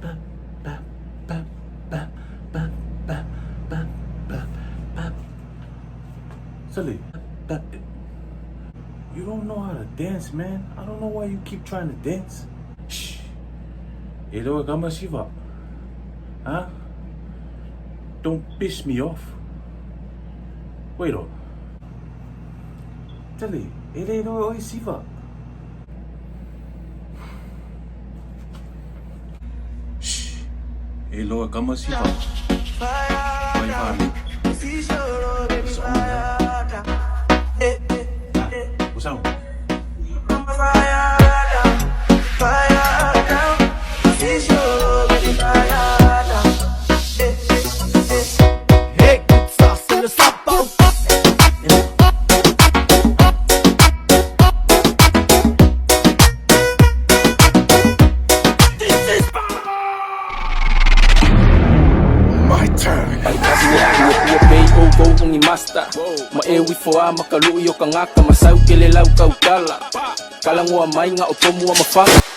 Bap, bap, bap, bap, bap, bap, bap, bap, bap. Sully, bap. You don't know how to dance, man. I don't know why you keep trying to dance. Shh. E loa kama siva. Huh? Don't piss me off. Wait on. Tali, e le loa oi siva. Shh. E loa kama siva. Wai whānau. It's on now. What's on? Écoute ça, c'est le sapin. My turn. Pua pei oukou o ni master Ma e wifo a ma ka luʻi o kangaka Ma sau ke le lau kaukala Kala ngoa mai nga o pomu a mawhanga.